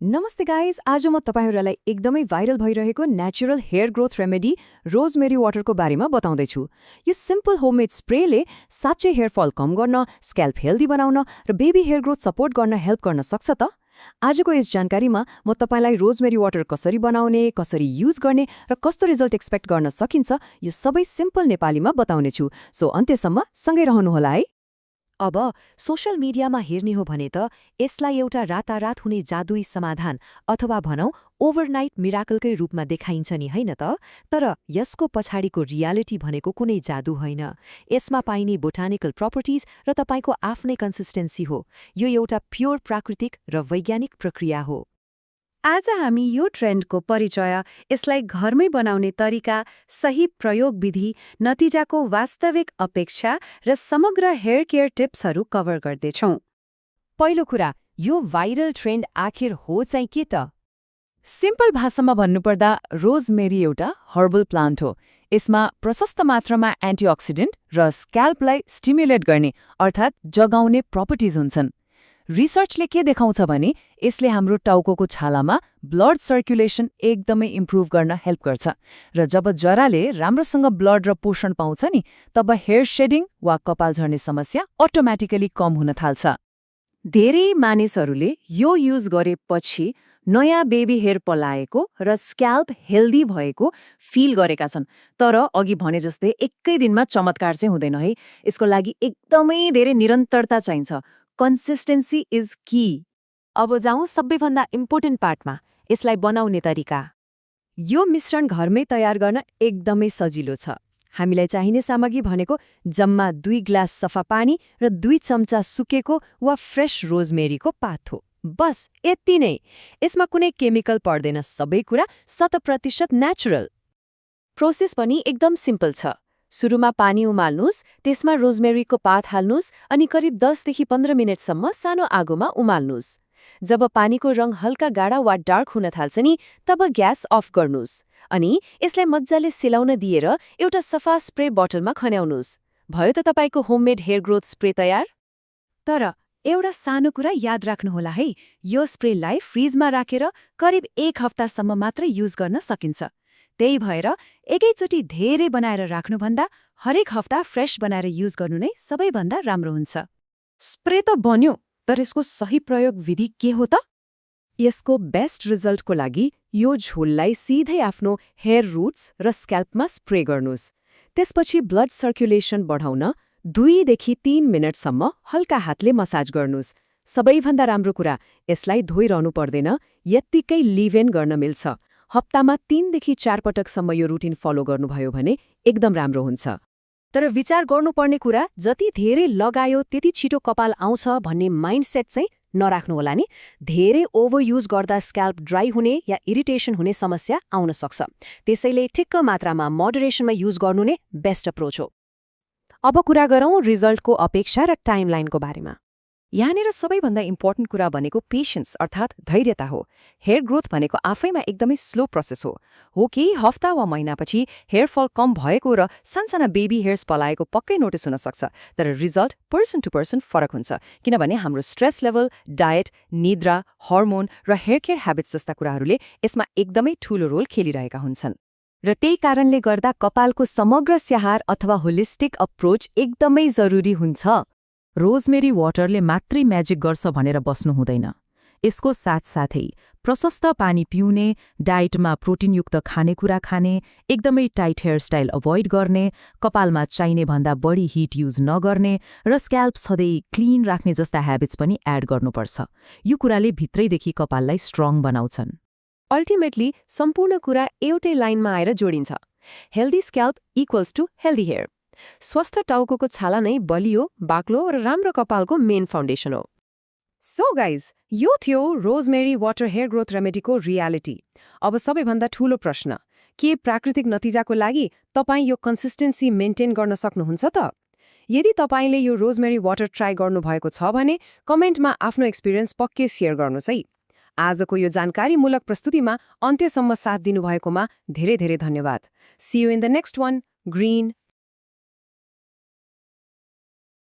नमस्ते गाइज, आज म तपाईहरुलाई एकदमै भाइरल भइरहेको natural hair growth remedy rosemary वाटरको बारेमा बताउँदैछु। यो सिम्पल होममेड स्प्रेले साँच्चै हेयर फल कम गर्न, स्क्याल्प हेल्दी बनाउन र बेबी हेयर ग्रोथ सपोर्ट गर्न हेल्प गर्न सक्छ त। आजको यस जानकारीमा म तपाईलाई रोजमेरी वाटर कसरी बनाउने, कसरी युज गर्ने र कस्तो रिजल्ट एक्सपेक्ट गर्न सकिन्छ यो सबै सिम्पल नेपालीमा बताउनेछु। सो अन्त्यसम्म सँगै रहनुहोला है। अब सोशल मिडियामा हेर्ने हो भने त यसलाई एउटा रातारात हुने जादुई समाधान अथवा भनौं ओभरनाइट मिराकलकै रूपमा देखाइन्छ नि हैन त। तर यसको पछाडिको रियालिटी भनेको कुनै जादु होइन। यसमा पाइने बोटानिकल प्रपर्टिज र तपाईको आफ्नै कन्सिस्टेन्सी हो। यो एउटा प्योर प्राकृतिक र वैज्ञानिक प्रक्रिया हो। आज हामी यो ट्रेन्डको परिचय, यसलाई घरमै बनाउने तरिका, सही प्रयोग विधि, नतिजाको वास्तविक अपेक्षा र समग्र हेयर केयर टिप्सहरू कभर गर्दैछौं। पहिलो कुरा, यो भाइरल ट्रेन्ड आखिर हो चाहिँ के त? सिम्पल भाषामा भन्नुपर्दा रोजमेरी एउटा हर्बल प्लान्ट हो। यसमा प्रशस्त मात्रामा एन्टिअक्सिडेन्ट र स्क्याल्पलाई स्टिमुलेट गर्ने अर्थात् जगाउने प्रपर्टिज हुन्छन्। रिसर्चले के देखाउँछ भने यसले हाम्रो टाउकोको छालामा ब्लड सर्कुलेसन एकदमै इम्प्रुभ गर्न हेल्प गर्छ र जब जराले राम्रोसँग ब्लड र पोषण पाउँछ नि तब हेयर शेडिङ वा कपाल झर्ने समस्या अटोमेटिकली कम हुन थाल्छ। धेरै मानिसहरूले यो युज गरेपछि नयाँ बेबी हेयर पलाएको र स्क्याल्प हेल्दी भएको फिल गरेका छन्। तर अघि भने जस्तै एकै दिनमा चमत्कार चाहिँ हुँदैन है। यसको लागि एकदमै धेरै निरन्तरता चाहिन्छ। कन्सिस्टेन्सी इज की। अब जाउँ सबैभन्दा इम्पोर्टेन्ट पार्टमा, यसलाई बनाउने तरिका। यो मिश्रण घरमै तयार गर्न एकदमै सजिलो छ। हामीलाई चाहिने सामग्री भनेको जम्मा 2 ग्लास सफा पानी र 2 चम्चा सुकेको वा फ्रेश रोजमेरीको पात हो। बस यति नै। यसमा कुनै केमिकल पर्दैन, सबै कुरा 100% नेचुरल। प्रोसेस पनि एकदम सिम्पल छ। सुरुमा पानी उमाल्नुस्, त्यसमा रोजमेरीको पात हाल्नुस् अनि करिब 10 देखि 15 मिनेटसम्म सानो आगोमा उमाल्नुस्। जब पानीको रङ हल्का गाढा वा डार्क हुन थाल्छ नि तब ग्यास अफ गर्नुस् अनि यसलाई मज्जाले सेलाउन दिएर एउटा सफा स्प्रे बोतलमा खन्याउनुस्। भयो त तपाईको होममेड हेयर ग्रोथ स्प्रे तयार। तर एउटा सानो कुरा याद राख्नुहोला है, यो स्प्रेलाई फ्रिजमा राखेर करिब 1 हप्तासम्म मात्र युज गर्न सकिन्छ। त्यही भएर एकैचोटि धेरै बनाएर राख्नुभन्दा हरेक हप्ता फ्रेश बनाएर युज गर्नु नै सबैभन्दा राम्रो हुन्छ। स्प्रे त बन्यो, तर यसको सही प्रयोग विधि के हो त? यसको बेस्ट रिजल्टको लागि यो झोललाई सिधै आफ्नो हेयर रुट्स र स्क्याल्पमा स्प्रे गर्नुस्। त्यसपछि ब्लड सर्कुलेसन बढाउन 2 देखि 3 मिनटसम्म हल्का हातले मसाज गर्नुस्। सबैभन्दा राम्रो कुरा, यसलाई धोइरहनु पर्दैन, यत्तिकै लिभ इन गर्न मिल्छ। हप्तामा 3 देखि 4 पटकसम्म यो रुटिन फलो गर्नुभयो भने एकदम राम्रो हुन्छ। तर विचार गर्नुपर्ने कुरा, जति धेरै लगायो त्यति छिटो कपाल आउँछ भन्ने माइन्डसेट चाहिँ नराख्नुहोला नि। धेरै ओभर युज गर्दा स्क्याल्प ड्राई हुने या इरिटेसन हुने समस्या आउन सक्छ। त्यसैले ठिक्क मात्रामा मोडरेसनमा युज गर्नु नै बेस्ट अप्रोच हो। अब कुरा गरौँ रिजल्टको अपेक्षा र टाइमलाइनको बारेमा। यहाँनिर सबैभन्दा इम्पोर्टेन्ट कुरा भनेको पेशेन्स अर्थात् धैर्यता हो। हेयर ग्रोथ भनेको आफैमा एकदमै स्लो प्रोसेस हो। केही हफ्ता वा महिनापछि हेयर फल कम भएको र सानसाना बेबी हेयर्स पलाएको पक्कै नोटिस हुन सक्छ। तर रिजल्ट पर्सन टु पर्सन फरक हुन्छ, किनभने हाम्रो स्ट्रेस लेभल, डायट, निद्रा, हर्मोन र हेयर केयर ह्याबिट्स जस्ता कुराहरूले यसमा एकदमै ठूलो रोल खेलिरहेका हुन्छन्। र त्यही कारणले गर्दा कपालको समग्र स्याहार अथवा होलिस्टिक अप्रोच एकदमै जरुरी हुन्छ। रोजमेरी वाटरले मात्रै म्याजिक गर्छ भनेर बस्नु हुँदैन। यसको साथसाथै प्रशस्त पानी पिउने, डाइटमा प्रोटिनयुक्त खानेकुरा खाने, एकदमै टाइट हेयरस्टाइल अभोइड गर्ने, कपालमा चाहिने भन्दा बढी हिट युज नगर्ने र स्क्याल्प सधैँ क्लिन राख्ने जस्ता ह्याबिट्स पनि एड गर्नुपर्छ। यो कुराले भित्रैदेखि कपाललाई स्ट्रङ बनाउँछन्। अल्टिमेटली सम्पूर्ण कुरा एउटै लाइनमा आएर जोडिन्छ। Healthy scalp equals to healthy hair. स्वस्थ टाउकोको छाला नै बलियो, बाक्लो र राम्रो कपालको मेन फाउन्डेसन हो। सो गाइज, यो थियो रोजमेरी वाटर हेयर ग्रोथ रेमेडीको रियालिटी। अब सबैभन्दा ठूलो प्रश्न, के प्राकृतिक नतिजाको लागि तपाईँ यो कन्सिस्टेन्सी मेन्टेन गर्न सक्नुहुन्छ त? यदि तपाईँले यो रोजमेरी वाटर ट्राई गर्नुभएको छ भने कमेन्टमा आफ्नो एक्सपिरियन्स पक्कै सेयर गर्नुहोस् है। आजको यो जानकारीमूलक प्रस्तुतिमा अन्त्यसम्म साथ दिनुभएकोमा धेरै धेरै धन्यवाद। See you in the next one. Green